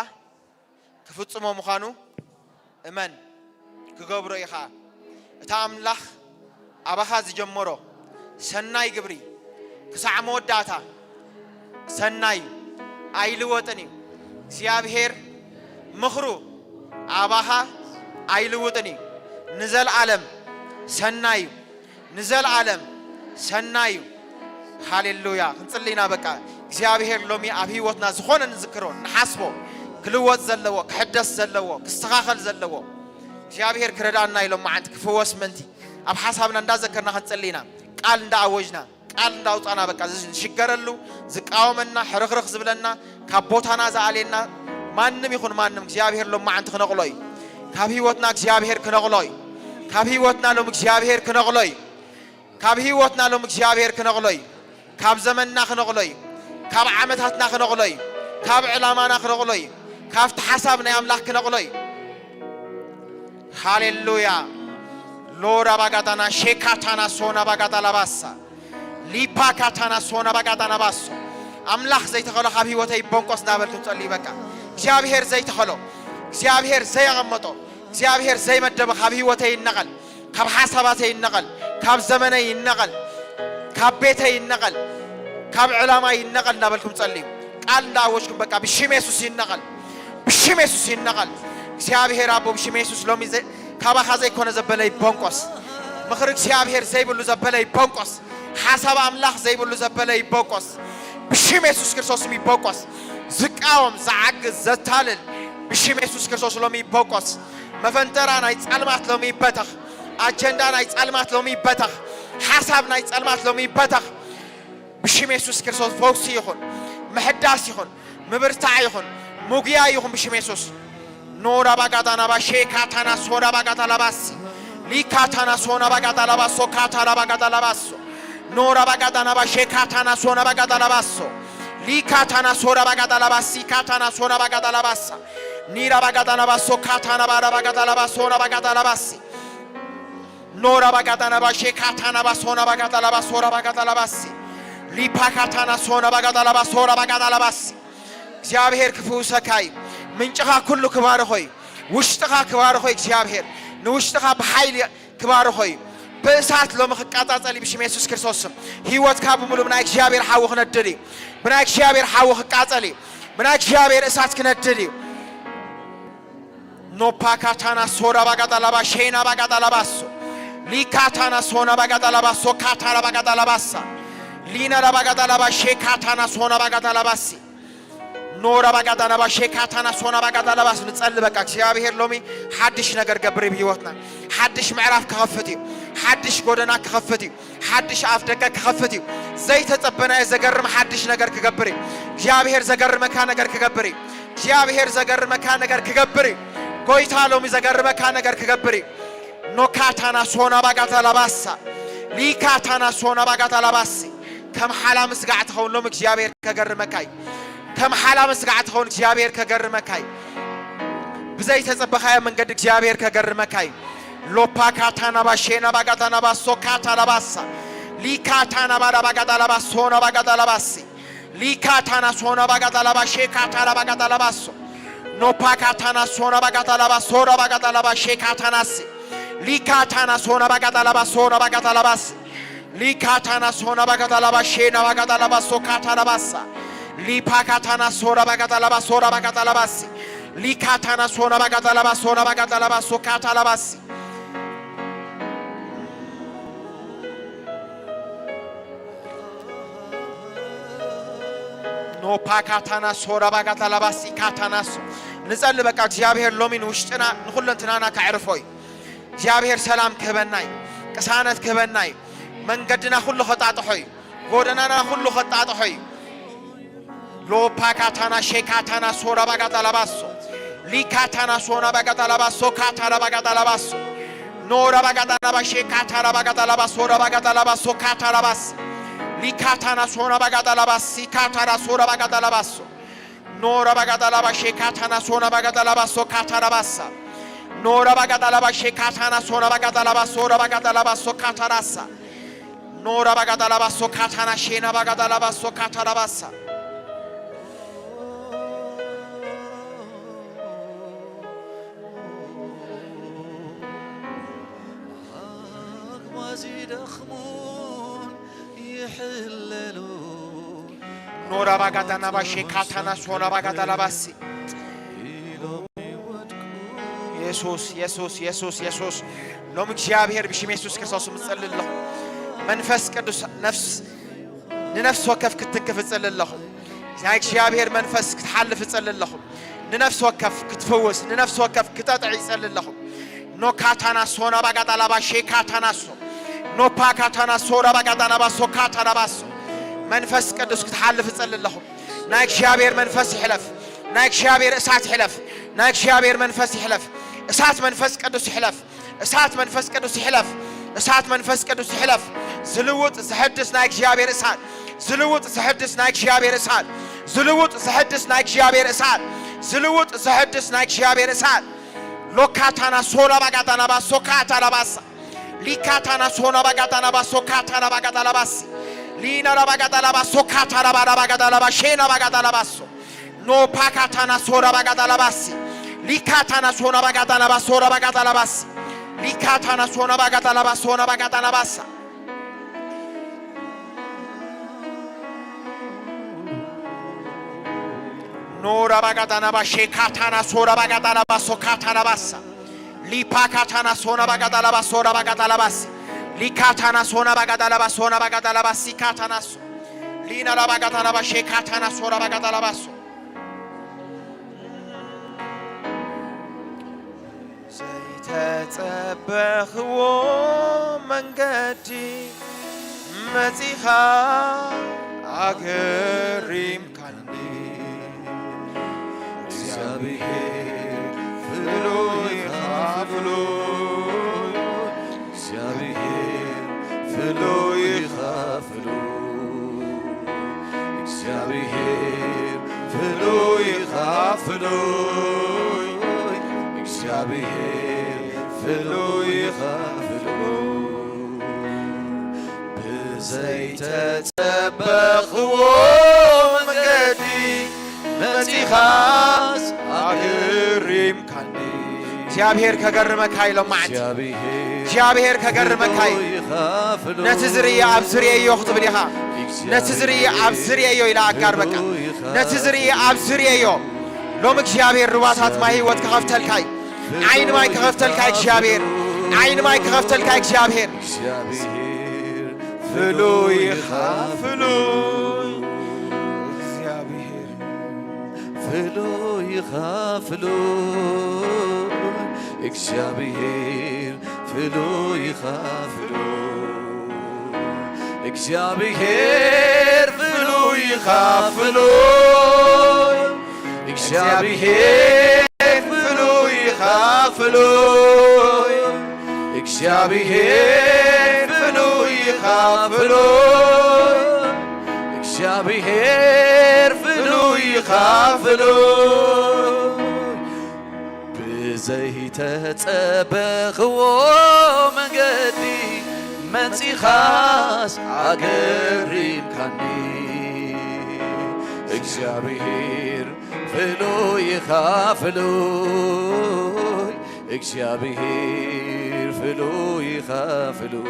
ክፍጽሞ ምዃኑ እመን፣ ክገብሮ ኢኻ። እቲ ኣምላኽ ኣባኻ ዝጀመሮ ሰናይ ግብሪ ክሳዕ መወዳእታ ሰናይ እዩ፣ ኣይልወጥን እዩ። እግዚኣብሔር ምኽሩ ኣባኻ ኣይልውጥን እዩ፣ ንዘለኣለም ሰናይ እዩ፣ ንዘለኣለም ሰናይ እዩ።" ሃሌሉያ። ክንጽሊ ኢና በቃ። እግዚኣብሔር ሎሚ ኣብ ህይወትና ዝኾነ ንዝክሮ፣ ንሓስቦ፣ ክልወጥ ዘለዎ፣ ክሕደስ ዘለዎ፣ ክስተኻኸል ዘለዎ፣ እግዚኣብሔር ክረዳእና እዩ። ሎማዓንቲ ክፍወስ ምእንቲ ኣብ ሓሳብና እንዳዘከርና ክንጽሊ ኢና። ቃል እንዳኣወጅና፣ ቃል እንዳውጻና፣ በቃ ዝሽገረሉ፣ ዝቃወመና፣ ሕርኽርኽ ዝብለና፣ ካብ ቦታና ዝኣልየና ማንም ይኹን ማንም እግዚኣብሔር ሎማዓንቲ ክነቕሎ እዩ። ካብ ህይወትና እግዚኣብሔር ክነቕሎ እዩ። ካብ ህይወትና ሎም እግዚኣብሔር ክነቕሎ እዩ። ካብ ህይወትና ሎም እግዚኣብሔር ክነቕሎ እዩ። ካብ ዘመንና ክነቕሎ እዩ። ካብ ዓመታትና ክነቕሎ እዩ። ካብ ዕላማና ክነቕሎ እዩ። ካብቲ ሓሳብ ናይ ኣምላኽ ክነቕሎ እዩ። ሃሌሉያ። ሎራ ባጋዳና ሼካታና ሶና ባጋዳ ላባሳ፣ ሊፓ ካታና ሶና ባጋዳ ላባሶ። ኣምላኽ ዘይተኸሎ ካብ ህይወተይ ይቦንቆስ እንዳበልኩም ጸልዩ። በቃ እግዚኣብሔር ዘይተኸሎ፣ እግዚኣብሔር ዘየቐመጦ፣ እግዚኣብሔር ዘይመደቦ ካብ ህይወተይ ይነቐል፣ ካብ ሓሳባተይ ይነቐል፣ ካብ ዘመነይ ይነቐል፣ ካብ ቤተይ ይነቐል፣ ካብ ዕላማይ ይነቐል እንዳበልኩም ጸልዩ። ቃል እንዳኣወጅኩም በቃ ብሽም የሱስ ይነቐል፣ ብሽም የሱስ ይነቐል። እግዚኣብሔር ኣቦ ብሽም የሱስ ሎሚ ዘ-፣ ካባኻ ዘይኮነ ዘበለ ይቦንቆስ። ምኽሪ እግዚኣብሔር ዘይብሉ ዘበለ ይቦንቆስ። ሓሳብ ኣምላኽ ዘይብሉ ዘበለ ይቦንቆስ። ብሽም የሱስ ክርስቶስ ስም ይቦንቆስ። ዝቃወም፣ ዝዓግዝ፣ ዘታልል ብሽም የሱስ ክርስቶስ ሎሚ ይቦንቆስ። መፈንጠራ ናይ ጸልማት ሎሚ ይበተኽ። ኣጀንዳ ናይ ጸልማት ሎሚ ይበተኽ። ሓሳብ ናይ ጸልማት ሎሚ ይበተኽ። ብሽም የሱስ ክርስቶስ ፈውሲ ይኹን፣ ምሕዳስ ይኹን፣ ምብርታዕ ይኹን፣ ምጉያይ ይኹን ብሽም የሱስ። ኖራ ባጋታ ናባ ሼካታና ሶራ ባጋታ ላባሲ፣ ሊካታና ሶና ባጋታ ላባሶ ካታ ላባጋታ ላባሶ፣ ኖራ ባጋታ ናባ ሼካታና ሶና ባጋታ ላባሶ፣ ሊካታና ሶራ ባጋታ ላባሲ ካታና ሶና ባጋታ ላባሳ፣ ኒራ ባጋታ ናባሶ ካታና ባራ ባጋታ ላባሶ ና ባጋታ ላባሲ፣ ኖራ ባጋታ ናባ ሼካታ ናባ ሶና ባጋታ ላባሶ ራ ባጋታ ላባሲ፣ ሊፓካታና ሶና ባጋታ ላባሶ ራ ባጋታ ላባሲ። እግዚኣብሔር ክፍውሰካ እዩ። ምንጭኻ ኩሉ ክባርኾ እዩ። ውሽጥኻ ክባርኾ እዩ እግዚኣብሔር። ንውሽጥኻ ብሓይሊ ክባርኾ እዩ። ብእሳት ሎሚ ክቃጻጸል እዩ ብሽም የሱስ ክርስቶስ ስም። ህይወትካ ብምሉእ ብናይ እግዚኣብሔር ሓዊ ክነድድ እዩ። ብናይ እግዚኣብሔር ሓዊ ክቃጸል እዩ። ብናይ እግዚኣብሔር እሳት ክነድድ እዩ። ኖፓካታና ሶራ ባጋጣ ላባ ሼና ባጋጣ ላባሶ፣ ሊካታና ሶና ባጋጣ ላባሶ፣ ካታራ ባጋጣ ላባሳ፣ ሊና ላባጋጣ ላባ ሼካታና ሶና ባጋጣ ላባሲ፣ ኖራ ባጋጣ ላባ ሼካታና ሶና ባጋጣ ላባስ። ንጸሊ በቃ እግዚኣብሔር ሎሚ ሓድሽ ነገር ገብር እዩ ብህይወትና። ሓድሽ ምዕራፍ ክኸፍት እዩ። ሓድሽ ጎደና ክኸፍት እዩ። ሓድሽ ኣፍ ደገ ክኸፍት እዩ። ዘይተጸበናዮ ዘገርም ሓድሽ ነገር ክገብር እዩ። እግዚኣብሔር ዘገርመካ ነገር ክገብር እዩ። እግዚኣብሔር ዘገርመካ ነገር ክገብር እዩ። ጎይታ ሎሚ ዘገርመካ ነገር ክገብር እዩ። ኖካታና ሶና ባጋታ ላባሳ፣ ሊካታና ሶና ባጋታ ላባሲ። ከም ሓላም ስጋዕ ትኸውን ሎሚ እግዚኣብሔር ከገርመካ እዩ። ከም ሓላም ስጋዕ ትኸውን እግዚኣብሔር ከገርመካ እዩ። ብዘይተጸበኻዮ መንገዲ እግዚኣብሔር ከገርመካ እዩ። ሎፓካታና ባሼና ባጋታ ናባሶ ካታ ላባሳ፣ ሊካታና ባዳ ባጋታ ላባሶ ና ባጋታ ላባሲ። ሊካታና ሶና ባጋታ ላባ ሼካታ ላባጋታ ላባሶ። ኖፓካታና ሶና ባጋታ ላባ ሶራ ባጋታ ላባ ሼካታናሲ። ሊካታና ሶና ባጋታ ላባ ሶና ባጋታ ላባሲ። ሊካታና ሶና ባጋታ ላባ ሼና ባጋታ ላባ ሶካታ ላባሳ። ሊፓካታና ሶራ ባጋታ ላባ ሶራ ባጋታ ላባሲ። ሊካታና ሶና ባጋታ ላባ ሶና ባጋታ ላባ ሶካታ ላባሲ። ኖ ፓካታና ሶራባጋታ ላባሲ ካታናሶ። ንጸሊ በቃ እግዚኣብሔር ሎሚ ንውሽጥና ንኹለንትናና ከዕርፎ እዩ። እግዚኣብሔር ሰላም ክህበና እዩ። ቅሳነት ክህበና እዩ። መንገድና ኩሉ ከጣጥሖ እዩ። ጎደናና ኩሉ ከጣጥሖ እዩ። ሎፓካታና ሼካታና ሶራባጋታ ላባሶ። ሊካታና ሶራባጋታ ላባሶ ካታራባጋታ ላባሶ። ኖራባጋታ ላባሼ ካታራባጋታ ላባሶ ራባጋታ ላባሶ ካታራባስ። ሊካታና ሶራባጋታ ላባስ ሲካታራ ሶራባጋታ ላባሶ። ኖራባጋታ ላባሼ ካታና ሶራባጋታ ላባሶ ካታራባሳ። ኖራባጋታ ላባሼ ካታና ሶራባጋታ ላባሶ ራባጋታ ላባሶ ካታራሳ። ኖራባጋታ ላባሶ ካታና ሼናባጋታ ላባሶ ካታራባሳ። ኣኽማዚ ደኽሙን ይሕለሉ። ኖራባጋታ ናባሼ ካታና ሶራባጋታ ላባሲ። የሱስ የሱስ የሱስ የሱስ። ሎም እግዚኣብሔር ብሽም የሱስ ክርስቶስ ምጸሊ ኣለኹ። መንፈስ ቅዱስ ነፍስ ንነፍሲ ወከፍ ክትትንክፍ እጸሊ ኣለኹ። ናይ እግዚኣብሔር መንፈስ ክትሓልፍ እጸሊ ኣለኹ። ንነፍሲ ወከፍ ክትፍውስ፣ ንነፍሲ ወከፍ ክተጥዕ ይጸሊ ኣለኹ። ኖካታናሶ ናባጋጣላባ ሼካታናሶ ኖፓካታናሶ ራባጋጣላባ ሶካታላባሶ መንፈስ ቅዱስ ክትሓልፍ እጸሊ ኣለኹ። ናይ እግዚኣብሔር መንፈስ ይሕለፍ። ናይ እግዚኣብሔር እሳት ይሕለፍ። ናይ እግዚኣብሔር መንፈስ ይሕለፍ። እሳት መንፈስ ቅዱስ ይሕለፍ። እሳት መንፈስ ቅዱስ ይሕለፍ። እሳት መንፈስ ቅዱስ ይሕለፍ። ዝልውጥ ዝሕድስ ናይ እግዚኣብሔር እሳት። ዝልውጥ ዝሕድስ ናይ እግዚኣብሔር እሳት። ዝልውጥ ዝሕድስ ናይ እግዚኣብሔር እሳት። ዝልውጥ ዝሕድስ ናይ እግዚኣብሔር እሳት። ሎካታና ሶላ ባጋታና ባሶካታ ላባሳ ሊካታና ሶና ባጋታና ባሶካታ ላባጋታ ላባሲ ሊና ላባጋታ ላባሶካታ ላባ ላባጋታ ላባ ሼና ባጋታ ላባሶ ኖ ፓካታና ሶራ ባጋታ ላባሲ ሊካታና ሶና ባጋታ ላባ ሶራ ባጋታ ላባሲ ሊካታና ሶና ባጋታ ላባ ሶና ባጋታ ላባሳ ኖራ ባጋታ ናባ ሼካታና ሶራ ባጋታ ላባ ሶካታ ላባሳ ሊፓካታና ሶና ባጋታ ላባ ሶራ ባጋታ ላባሲ ሊካታና ሶና ባጋታ ላባ ሶና ባጋታ ላባሲ ካታናሶ ሊና ላባጋታ ላባ ሼካታና ሶራ ባጋታ ላባሶ ዘይተጸበኽዎ መንገዲ መጺኻ ኣገሪምካኒ። እግዚኣብሔር ፍሉይ ኢኻ ፍሉይ፣ እግዚኣብሔር ፍሉይ ኢኻ ፍሉይ፣ እግዚኣብሔር ፍሉይ ኢኻ ፍሉይ፣ እግዚኣብሔር ፍሉይ ኢኻ ፍሉይ። ብዘይተጸበኽዎ መንገዲ መጺኻስ ኣገሪምካኒ። እግዚኣብሔር ከገርመካ ኢሎም መዓልቲ እግዚኣብሔር እግዚኣብሔር ከገርመካ እዩ። ፍሉይ ኢኻ ፍሉይ። ነቲ ዝርኢ ኣብ ዝርእዮ ክትብል ኢኻ። ነቲ ዝርኢ ኣብ ዝርእዮ ኢላ ኣጋር በቃ። ነቲ ዝርኢ ኣብ ዝርእዮ። ሎም እግዚኣብሔር ሩባታት ማይ ህይወት ክኸፍተልካ እዩ። ዓይኒ ማይ ክኸፍተልካ እግዚኣብሔር። ዓይኒ ማይ ክኸፍተልካ እግዚኣብሔር። እግዚኣብሔር ፍሉይ ኢኻ ፍሉይ። እግዚኣብሔር ፍሉይ ኢኻ ፍሉይ። እግዚኣብሔር ፍሉይ ኢኻ ፍሉይ። እግዚኣብሔር ፍሉይ ኢኻ ፍሉይ። እግዚኣብሔር ፍሉይ ኢኻ ፍሉይ። እግዚኣብሔር ፍሉይ ኢኻ ፍሉይ። እግዚኣብሔር ፍሉይ ኢኻ ፍሉይ። ብዘይተጸበኽዎ መንገዲ መጺኻስ ኣገሪምካኒ። እግዚኣብሔር ፍሉይ ኢኻ ፍሉይ፣ እግዚኣብሔር ፍሉይ ኢኻ ፍሉይ፣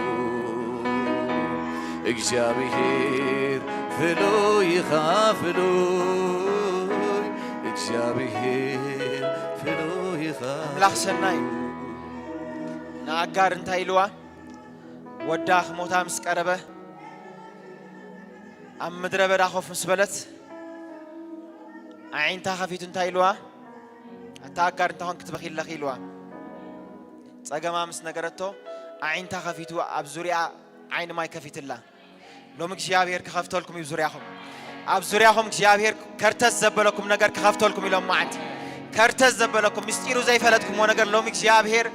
እግዚኣብሔር ፍሉይ ኢኻ ፍሉይ፣ እግዚኣብሔር ፍሉይ ኢኻ። ኣምላኽ ሰናይ እዩ። ንኣጋር እንታይ ኢልዋ? ወዳ ክሞታ ምስ ቀረበ፣ ኣብ ምድረ በዳ ኮፍ ምስ በለት፣ ኣዒንታ ከፊቱ እንታይ ኢልዋ? ኣታ ኣጋር እንታኾን ክትበኺ ኣለኺ ኢልዋ። ጸገማ ምስ ነገረቶ ኣዒንታ ከፊቱ ኣብ ዙሪያ ዓይኒ ማይ ከፊትላ። ሎሚ እግዚኣብሔር ክኸፍተልኩም እዩ ዙሪያኹም። ኣብ ዙሪያኹም እግዚኣብሔር ከርተት ዘበለኩም ነገር ክኸፍተልኩም ኢሎም መዓንቲ። ከርተት ዘበለኩም ምስጢሩ ዘይፈለጥኩምዎ ነገር ሎሚ እግዚኣብሔር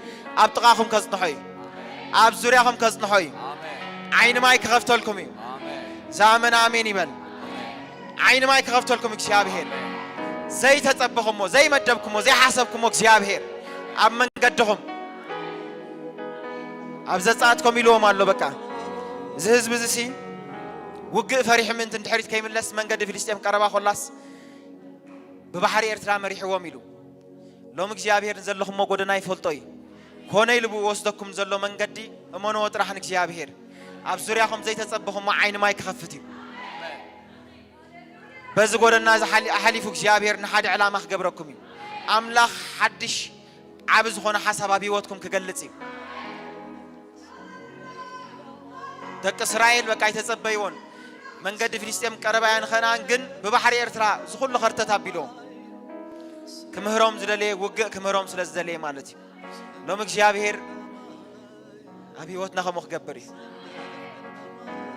ኣብ ጥቓኹም ከጽንሖ እዩ። ኣብ ዙሪያኹም ከጽንሖ እዩ። ዓይኒ ማይ ክኸፍተልኩም እዩ። ዝኣመነ ኣሜን ይበል። ዓይኒ ማይ ክኸፍተልኩም እግዚኣብሔር። ዘይተጸበኹሞ፣ ዘይመደብኩሞ፣ ዘይሓሰብኩሞ እግዚኣብሔር ኣብ መንገድኹም ኣብ ዘጻትኩም ኢልዎም ኣሎ። በቃ እዚ ህዝቢ እዚ ሲ ውግእ ፈሪሑ ምእንቲ ንድሕሪት ከይምለስ መንገዲ ፍልስጤም ቀረባ ኮላስ ብባሕሪ ኤርትራ መሪሕዎም ኢሉ። ሎሚ እግዚኣብሔር ንዘለኹሞ ጎደና ይፈልጦ እዩ። ኮነ ኢሉ ብኡ ወስደኩም ዘሎ መንገዲ እመንዎ ጥራሕ ንእግዚኣብሔር። ኣብ ዙርያኹም ዘይተጸበኹሞ ዓይኒ ማይ ክኸፍት እዩ። በዚ ጎደና እዚ ሓሊ-፣ ኣሕሊፉ እግዚኣብሔር ንሓደ ዕላማ ክገብረኩም እዩ። ኣምላኽ ሓድሽ ዓቢ ዝኾነ ሓሳብ ኣብ ህይወትኩም ክገልጽ እዩ። ደቂ እስራኤል በቃ ኣይተጸበይዎን። መንገዲ ፍልስጤም ቀረባ እያ ንኸነኣን፣ ግን ብባሕሪ ኤርትራ እዚ ኩሉ ከርተት ኣቢልዎም። ክምህሮም ዝደለየ ውግእ ክምህሮም ስለ ዝደለየ ማለት እዩ። ሎም እግዚኣብሔር ኣብ ህይወትና ከምኡ ክገብር እዩ።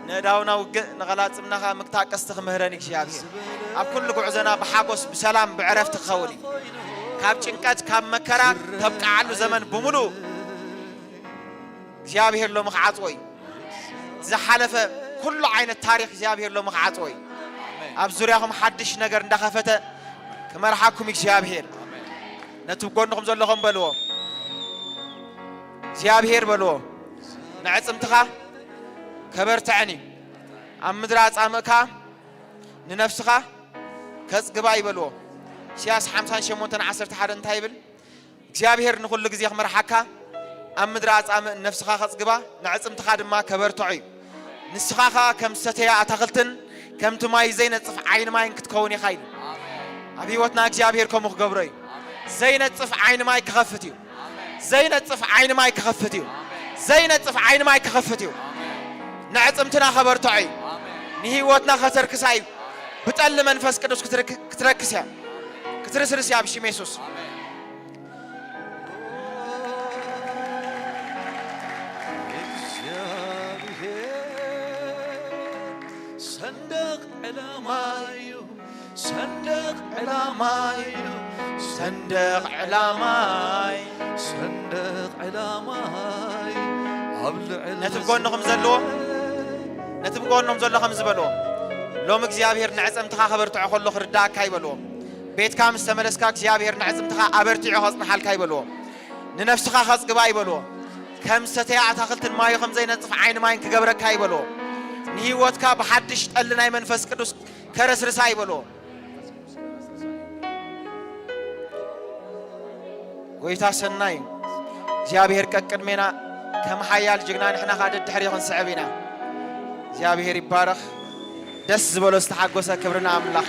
ንእዳውና ውግእ ንቐላጽምና ኸኣ ምግታእ ቀስቲ ክምህረን እግዚኣብሔር። ኣብ ኩሉ ጉዕዞና ብሓጎስ፣ ብሰላም፣ ብዕረፍቲ ክኸውን እዩ። ካብ ጭንቀት፣ ካብ መከራ ተብቅዓሉ ዘመን ብምሉእ እግዚኣብሔር ሎሚ ክዓጽዎ እዩ። ዝሓለፈ ኩሉ ዓይነት ታሪኽ እግዚኣብሔር ሎሚ ክዓጽዎ እዩ። ኣብ ዙርያኹም ሓድሽ ነገር እንዳኸፈተ ክመርሓኩም እግዚኣብሔር። ነቲ ብጎንኹም ዘለኹም በልዎ፣ እግዚኣብሔር በልዎ፣ ንዕጽምትኻ ከበርትዐን እዩ። ኣብ ምድሪ ኣጻምእካ ንነፍስኻ ከጽግባ እዩ በልዎ። ኢሳያስ ሓምሳን ሸሞንተን ዓሰርተ ሓደ እንታይ ይብል? እግዚኣብሔር ንኹሉ ግዜ ክመርሓካ፣ ኣብ ምድሪ ኣጻምእ ነፍስኻ ከጽግባ፣ ንዕጽምትኻ ድማ ከበርትዖ እዩ። ንስኻ ኸኣ ከም ዝተተየ ኣታኽልትን ከምቲ ማይ ዘይነጽፍ ዓይኒ ማይን ክትከውን ኢኻ ኢሉ። ኣብ ህይወትና እግዚኣብሔር ከምኡ ክገብሮ እዩ። ዘይነጽፍ ዓይኒ ማይ ክኸፍት እዩ። ዘይነጽፍ ዓይኒ ማይ ክኸፍት እዩ። ዘይነጽፍ ዓይኒ ማይ ክኸፍት እዩ። ንዕጽምትና ከበርትዖ እዩ። ንህይወትና ከተርክሳ እዩ። ብጠሊ መንፈስ ቅዱስ ክትርክ-፣ ክትረክስ እያ። ክትርስርስ እያ ብሽም የሱስ። እግዚኣብሔር ሰንደቕ ዕላማ እዩ፣ ሰንደቕ ዕላማ እዩ፣ ሰንደቕ ዕላማይ፣ ሰንደቕ ዕላማይ ኣብ ልዕሊ ነቲ ብጎንኹም ዘለዎ፣ ነቲ ብጎኖም ዘሎ ከምዚ በልዎ፣ ሎም እግዚኣብሔር ንዕጽምትኻ ከበርትዖ ከሎ ክርዳእካ ይበልዎ። ቤትካ ምስ ተመለስካ እግዚኣብሔር ንዕጽምትኻ ኣበርቲዑ ከጽንሓልካ ይበልዎ። ንነፍስኻ ከጽግባ ይበልዎ። ከም ሰተያ ኣታኽልትን ማዩ ከም ዘይነጽፍ ዓይኒ ማይን ክገብረካ ይበልዎ። ንህይወትካ ብሓድሽ ጠሊ ናይ መንፈስ ቅዱስ ከረስርሳ ይበልዎ። ጎይታ ሰናይ እዩ። እግዚኣብሔር ቀቅድሜና ከም ሓያል ጅግና ንሕና ኻዓ ደድሕሪ ክንስዕብ ኢና። እግዚኣብሔር ይባረኽ። ደስ ዝበሎ ዝተሓጎሰ ክብሪ ንኣምላኽ።